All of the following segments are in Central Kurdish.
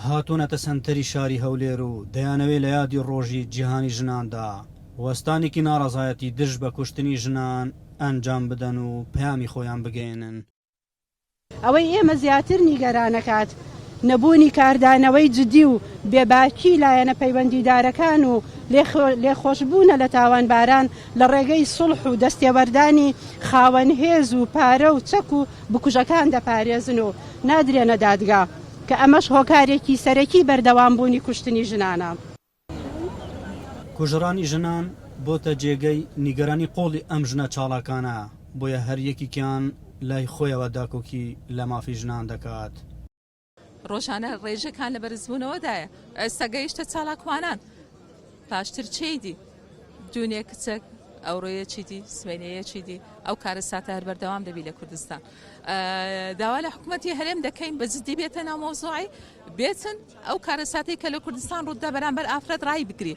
هاتوونەتە سەنتەری شاری هەولێر و دەیانەوێت لە یادی ڕۆژی جیهانی ژناندا وەستانێکی ناڕەزایەتی دژ بە کوشتنی ژنان ئەنجام بدەن و پەیامی خۆیان بگەیەنن. ئەوەی ئێمە زیاتر نیگەرانەکات نەبوونی کاردانەوەی جدی و بێباکی لایەنە پەیوەندیدارەکان و لێخۆشبوونە لە تاوانباران لە ڕێگەی سوڵح و دەستێوەردانی خاوەن هێز و پارە و چەک و بکوژەکان دەپارێزن و نادرێنە دادگا کە ئەمەش هۆکارێکی سەرەکی بەردەوامبوونی کوشتنی ژنانە. کوژرانی ژنان بۆتە جێگەی نیگەرانی قوڵی ئەم ژنە چاڵاکانە، بۆیە هەر یەکیکیان لای خۆیەوە داکۆکی لە مافی ژنان دەکات. ڕۆژانە ڕێژەکان لە بەرزبوونەوەدایە، ئێستا گەیشتە چالاکوانان، پاشتر چێی دی؟ دوونێ کچەک، ئەوڕۆ یەکی دی، سبەینێ یەکی دی، ئەو کارەساتە هەر بەردەوام دەبی لە کوردستان. داوا لە حکوومەتی هەرێم دەکەین بە جدی بێتە ناو مەوزوعی، بێتن ئەو کارەساتەی کە لە کوردستان ڕووددا بەرامبەر ئافرەت ڕای بگری.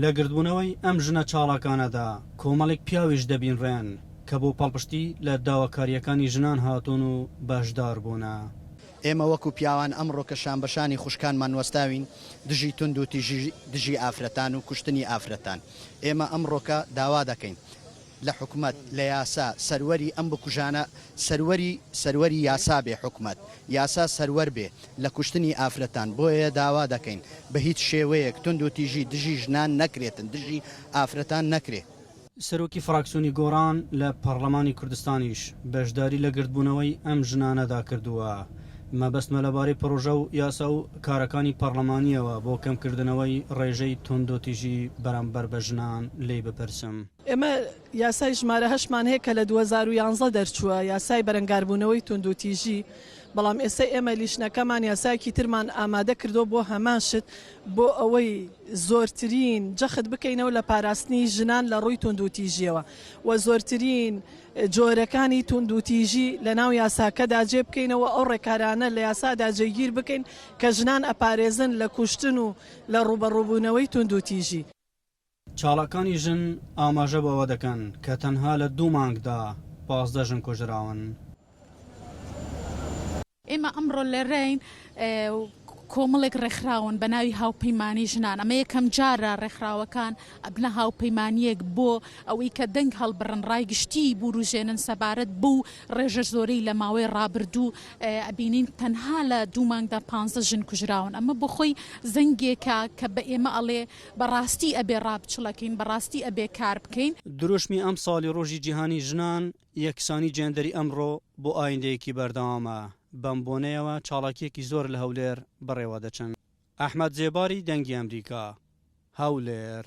لە گردبوونەوەی ئەم ژنە چاڵاکانەدا کۆمەڵێک پیاویش دەبینرێن کە بۆ پاڵپشتی لە داواکارییەکانی ژنان هاتوون و بەشدار بوونە. ئێمە وەکو پیاوان ئەمڕۆ کە شانبەشانی خوشکانمان وەستاوین دژی توندوتیژی دژی ئافرەتان و کوشتنی ئافرەتان ئێمە ئەمڕۆکە داوا دەکەین لە حکومەت، لە یاسا، سەروەری ئەم بکوژانە سەروەری سەروەری یاسا بێ حکومەت، یاسا سەروەر بێ لە کوشتنی ئافرەتان، بۆیە داوا دەکەین بە هیچ شێوەیەک توند و تیژی دژی ژنان نەکرێتن دژی ئافرەتان نەکرێ. سەرۆکی فراکسیۆنی گۆڕان لە پەڕلەمانی کوردستانیش بەشداری لە گردبوونەوەی ئەم ژنانەدا کردووە، مەبەستمە لەبارەی پڕۆژە و یاسا و کارەکانی پەڕلەمانییەوە بۆ کەمکردنەوەی ڕێژەی توندوتیژی بەرامبەر بە ژنان لێی بپرسم. ئێمە یاسای ژمارە هەشتمان هەیە کە لە 2011 دەرچووە، یاسای بەرەنگاربوونەوەی توندوتیژی، بەڵام ئێستا ئێمە لیژنەکەمان یاسایەکی ترمان ئامادە کردووە بۆ هەمان شت، بۆ ئەوەی زۆرترین جەخت بکەینەوە لە پاراستنی ژنان لە ڕووی توندوتیژیەوە و زۆرترین جۆرەکانی توندوتیژی لە ناو یاساکەدا جێ بکەینەوە، ئەو ڕێکارانە لە یاسادا جێگیر بکەین کە ژنان ئەپارێزن لە کوشتن و لە ڕووبەڕووبوونەوەی توندوتیژی. چالاکانی ژن ئاماژە بەوە دەکەن کە تەنها لە دوو مانگدا 15 ژن کوژراون. ئێمە ئەمڕۆ لێرەین کۆمەڵێک ڕێکخراون بە ناوی هاوپەیمانی ژنان، ئەمە یەکەم جارە ڕێکخراوەکان ئەبنە هاوپەیمانییەک بۆ ئەوەی کە دەنگ هەڵبڕن، ڕای گشتی بوروژێنن سەبارەت بەو ڕێژە زۆرەی لە ماوەی ڕابردوو ئەبینین تەنها لە دوو مانگدا پانزە ژن کوژراون، ئەمە بۆ خۆی زەنگێکە کە بە ئێمە ئەڵێ بەڕاستی ئەبێ ڕابچڵەکین، بەڕاستی ئەبێ کار بکەین. دروشمی ئەمساڵی ڕۆژی جیهانی ژنان، یەکسانی جێندەری ئەمڕۆ بۆ ئایندەیەکی بەردەوامە، بەم بۆنەیەوە چاڵاکییەکی زۆر لە هەولێر بەڕێوەدەچن. ئەحمەد زێباری، دەنگی ئەمریکا، هەولێر.